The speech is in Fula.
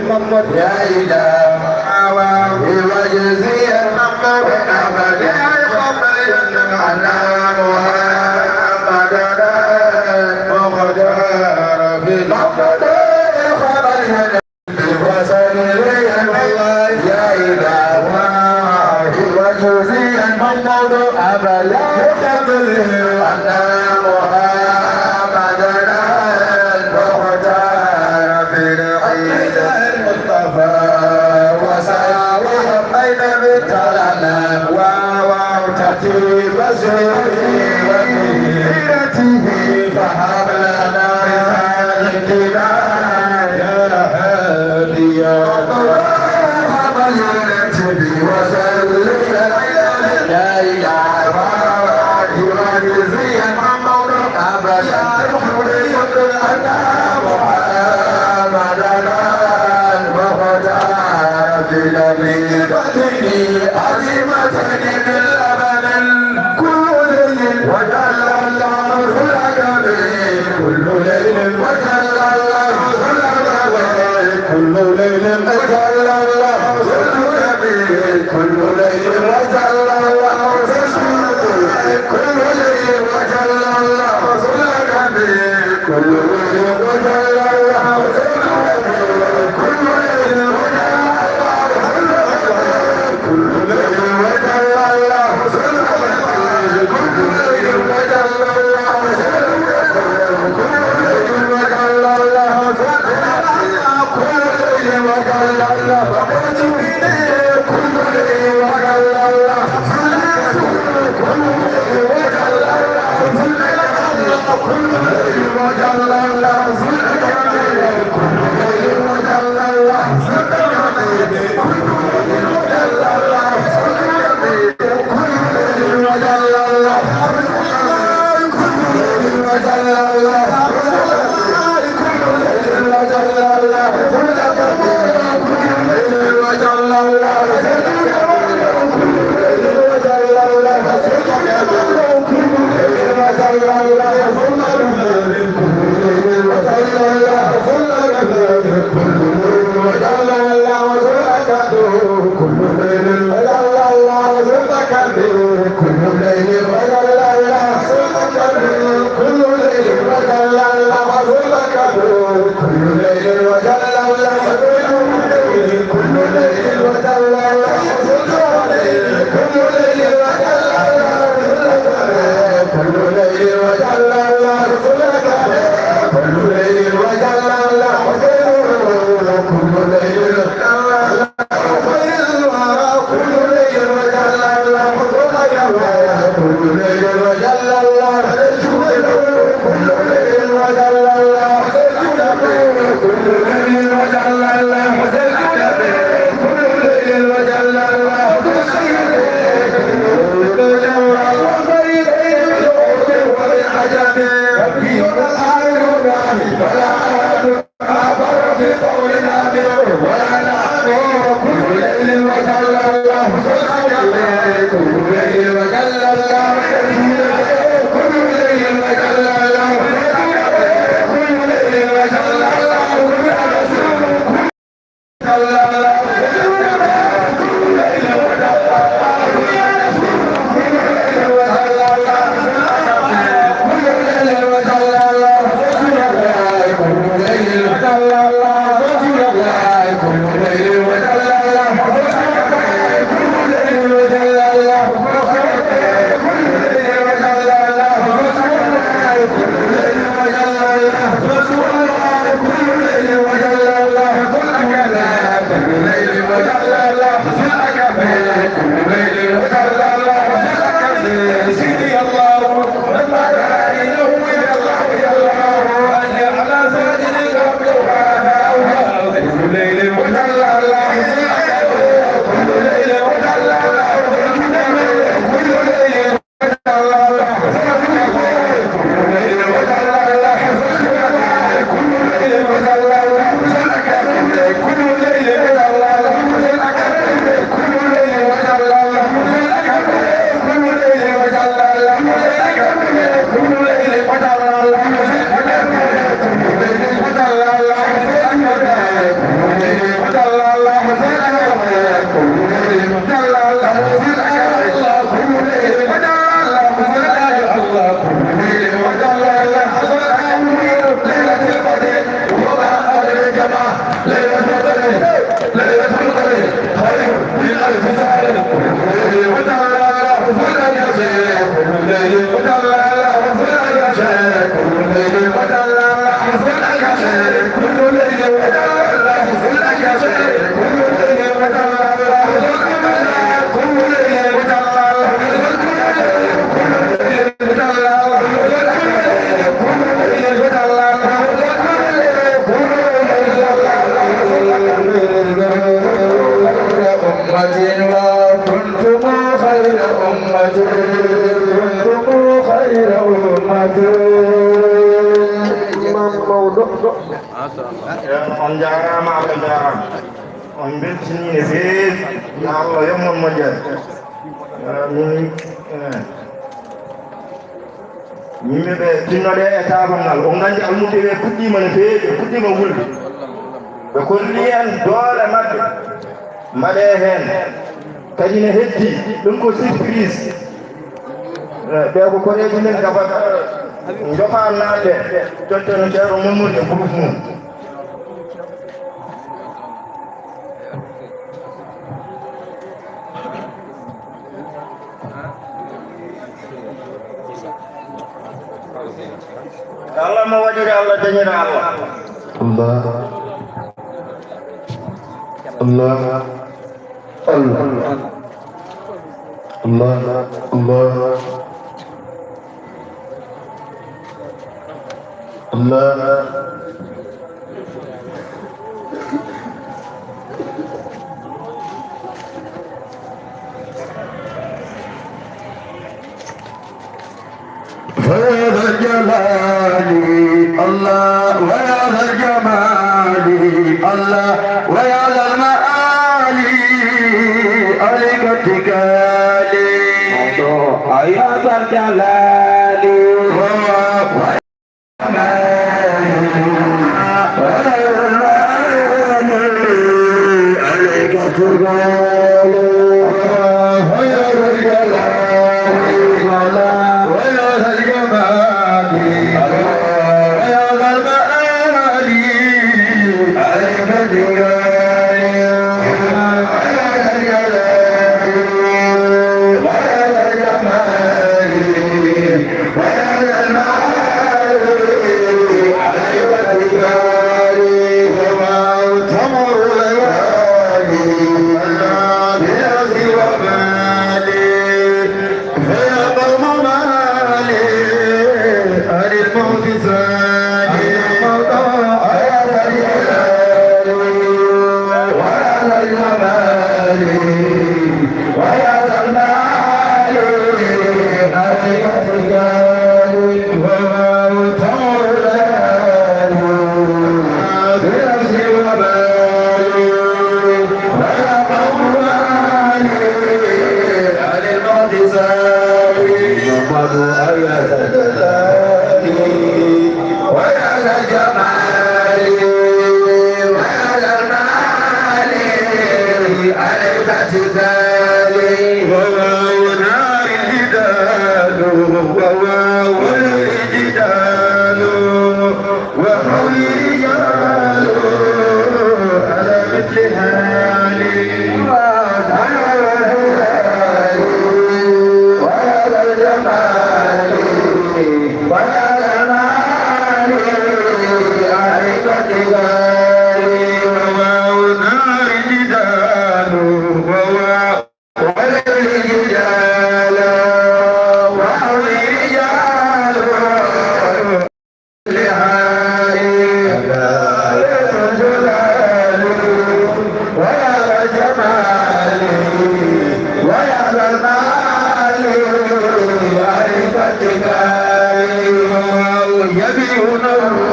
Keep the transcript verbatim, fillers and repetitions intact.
محمد يا إله، واجزي محمد أبدا، خبر أن محمدا مختار في محمد، خبر وصلي الله يا إله، وجزي محمد أبدا، خبر أن محمدا مختار في العيد المصطفى وساوى بين بالترنم وترتيب سيرته فهب لنا رسالتنا يا هادي يا مرحبا يا نبي وسلم لا إله إلا الله أبدا. أنا محمدا المختار في لبيبته عظيمة من لبن كل ليل وجل الله رسلك به كل ليل وجل الله رسلك به كل ليل وجل الله رسلك به كل ليل وجل الله رسلك به كل ليل وجل الله رسلك به كل ليل وجل الله رسلك به كل ليل وجل الله رسلك به كل ليل وجل الله أمة وكنتم خير أمة. كنتم خير أمة. Imam Mawdo. On njaaraama, Allah njaaraama. On mbeltanii no feewi. Yo Allah yoɓ mon moƴƴere. Amin. Eh. Yimɓe ɓe tinnoɗe e taabal ngal. On nganndi almuɓɓe ɓe puɗɗiima no feewi, ɓe puɗɗiima wulde. Ɓe kolli en doole maɓɓe. Mbaɗee heen. Kadi ne heddi, ɗum ko surprise. Eh, ɓe ko koreeji men gabata. Njofaanaaɓe, totteno Ceerno Mamadou e groupe mum. Allah mo waɗiri, Allah dañira, Allah. Allah. Allah. Allah. Allah. Allah. فيا ذا الجلال الله، ويا ذا الجمال الله، ويا ذا المعالي، عليك اتكالي. يا ذا الجلال. عليك الكربان، ويا ذا الجلال، ويا ذا الجمال، ويا ذا المعالي، عليك الجلال، ويا ذا الجلال، ويا ذا الجمال. ويا ذا المعالي، عليك الجلال، وما تمر ليالي، إلا بنفسي ومالي. فيا قوم ما لي عن الموت زادي، ويا ذا الجلال، ويا ذا الجمال. ويا ذا المعالي، عليك اتكالي، وما تمر ليالي، بنفسي ومالي. ويا قوم ما لي عن الموت زادي، يوم أيا ذا الجلال، ويا ذا الجمال، ويا ذا المعالي، عليك اتكالي، وواو نار الجدال، وواو الجدال، وحول رجال، على مثل هالي، ويا ذا الجمال، ويا المعالي، عليك اتكالي، وواو نار جدال، وواو الجدال، وواو رجال، لهالي، يا ذا الجلال، ويا ذا الجمال، ويا ذا المعالي، عليك اتكالي، وواو يبيع نور